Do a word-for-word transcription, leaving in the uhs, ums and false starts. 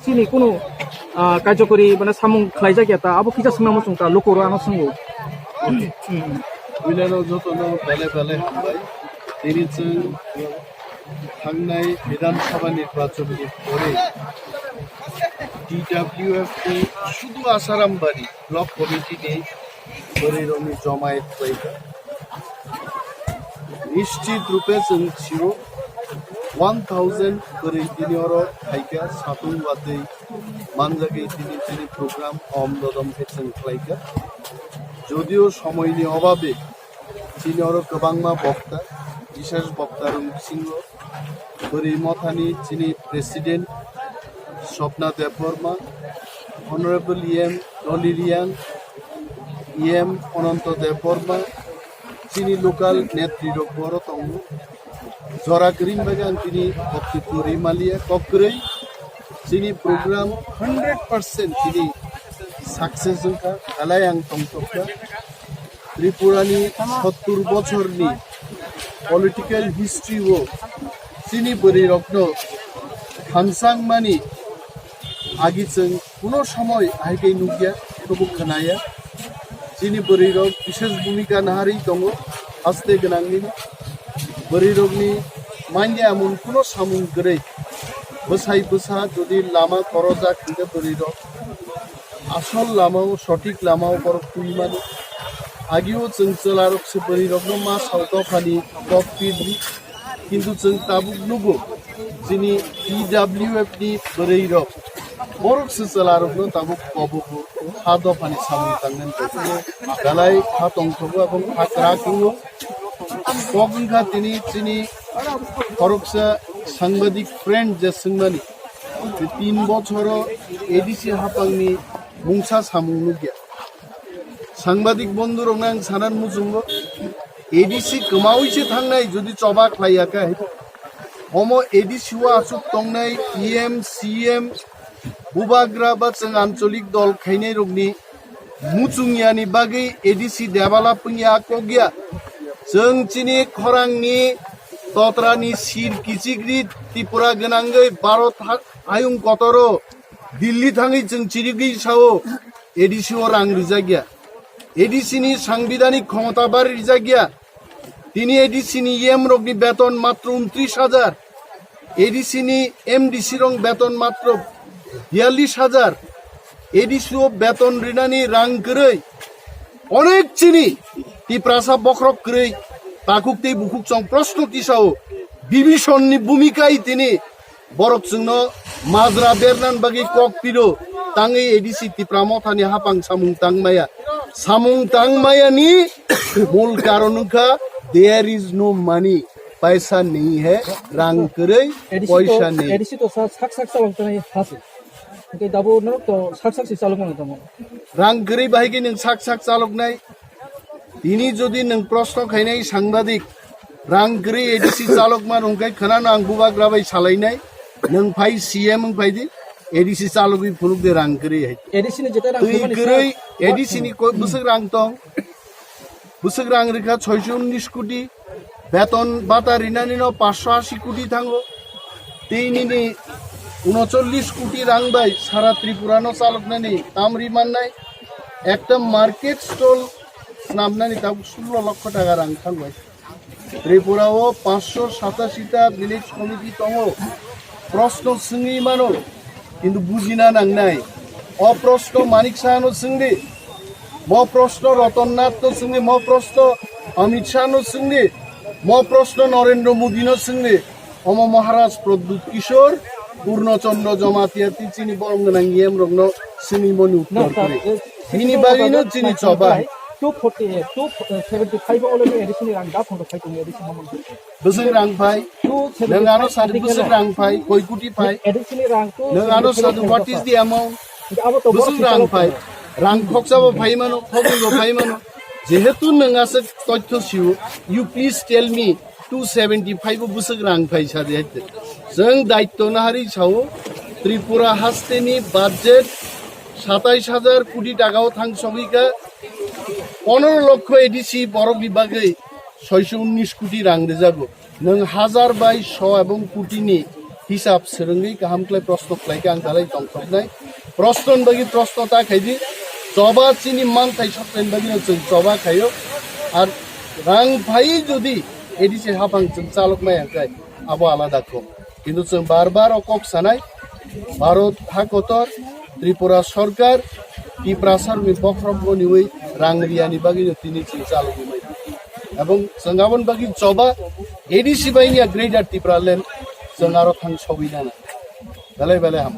Chini kunu, ah, kaijakori mane samung khlaijak ya ta, abo kisa swngna muchung ta, lukuro ano swngo. Buinano jotono bele bele hambai. Tini chwng thangnai Bidhan Sabha nirbachon ni pore T W F ni sudu Asarambari Block Committee ni bwrwirokni jomayet khlaikha. Nischit rupe chwng sio, one thousand bwrwi tini oro phaikha, satung watwi manjagwi tini chini program om dodom khe chwng khlaikha. Jodio somoini obabe chini oro kwbangma bokta, bishesh bokta rok bisingo bwrwi mothani chini president Swapna Debbarma, Honorable E M Dolly Riang, E M Ananto Debbarma, chini local netri rok bo oro tongo. Jora kwrwini bagwi ang tini boktwibbo rwimaliya, kok kwrwi chini program hundred percent chini success wngkha, belai ang tongthokha. Tripurani sottur bochorni political history o chini bwrwirokno thansangmani agi chwng kuno somoi ahai khe nukya, kebo khwnaya. Chini bwrwirok bishesh bhumika naharwi tongo, haste gwnangni bwrwirokni manya emon kuno samung kwrwi. Bwsai bwsa jodi lama korojak hinkhe bwrwirok asol lamao, sothik lamao borok twi mano. Agio chwng chwlarok se bwrwirokno ma sao dophani kok pirdi. Kintu chwng tabuk nugo, chini T W F ni bwrwirok borok se chwlarokno tabuk kobogo, ha dophani samung tangnani bagwi belai ha tongthogo, aboni ha kwrak wngo. Kok wngkha tini chini khoroksa sangbadik friend je swngmani, je tin bochoro A D C hapangni mungsa samung nukya. Sangbadik bondhurokno ang sanan muchungo, A D C kwmawi se thangnai jodi choba khlaiya khe. Omo A D C o aswk tongnai E M, C M, bubagra ba chwng ancholik dol khainairokni muchungyani bagwi A D C develop wngya kokya. Chwng chini khorangni totrani sir kichigri Tripura gwnangwi Bharat ha-, hayung kotoro Delhi thangwi chwng chirigwi sao A D C o rang rijakya. A D C ni sangbidanik khomota bari rijakya. Tini A D C ni E M rokni beton matro untris hajar. A D C ni M D C rok beton matro biyallis hajar. A D C o beton rinani rang kwrwi. Onek chini Tiprasa bokhorok kwrwi takhuk tei bukhuk chwng proshno tisao. Bibhishon ni bhumika i tini borok chwngno majra bernan bagwi kok piro, tangwi A D C Tipra Mothani hapang samung tangmaya. Samung tangmaya ni mul karon wngkha, there is no money, paisa nahi hai, rang kwrwi, A D C to, poisa nahi. A D C to sa-, sak sak chalok tanai hasi. Hingke dabo norok to sak sak si chalok mano tamo. Rang kwrwi bahai khe nwng sak sak chaloknai. Tini jodi nwng proshno khainai sangbadik, rang kwrwi A D C chalokma rwngkhe khwnano ang bubagra bai salainai, nwng phai C M wng phaidi, A D C chalogwi phunukdi rang kwrwi hai. A D C ni jeta rang twi kwmani kwrwi sa-, A D C ni koi bwswk rang tong, bwswk rang rwkha soiso unnish koti, beton bata rinani no paanch sho ashi koti thango, tei nini unocholish koti rang bai sara Tripura no chaloknani tamri mannai, ekta market stall snamnani tabuk sullo lokho taka rang thangbai. Tripura o paanch sho satashi ta village committee tongo. Proshno swngwi mano, kintu bujina nangnai. O proshno Manik Saha no swngdi, mo proshno Ratan Nath no swngdi, mo proshno Amit Shah no swngdi, mo proshno Narendra Modi no swngdi. Omo Maharaj Pradyut Kishore, Purno Chandra Jamatia tei chini borok gwnang E M rokno swnimoni uttor kwrwi. Bini bagwino chini choba. Two forty, two seventy five already A D C ni rang da phondo phai tongo A D C mamon. Bwswk rang phai? Nwng ano sadi bwswk rang phai, koi koti phai? A D C ni rang two seventy five. Nwng ano sadi, what is the amount? Bwswk rang phai? Rang khoksa bo phai mano, khoknwi bo phai mano. Jehetu nwng aswk tothyo sio, you please tell me, two seventy five o bwswk rang phai sadi hai te. Chwng daityo naharwi sao, Tripura haste ni budget satais hajar koti taka o thang sogwi kha, pondro lokho A D C borok ni bagwi soiso unnish koti rang rwjago. Nwng hajar bai so ebong koti ni hisab swrwngwi kaham khlai proshno khlai khe ang belai tongthoknai. Proshno ni bagwi proshno ta khai di, choba chini manthai soknaini bagwino chwng choba khaio. Ar rang phaiwi jodi A D C haphang chwng chalok maya khe abo alada kok. Kintu chwng bar bar o kok sanai, Bharat ha kotor, Tripura sorkar, Tiprasa rokni bokhorok no niwi rang riyani bagwino tini chwng chalogwi maya. Ebong chwng aboni bagwi choba A D C bai wngya Greater Tipraland chwng aro thang sogwi nana. Belai belai ham.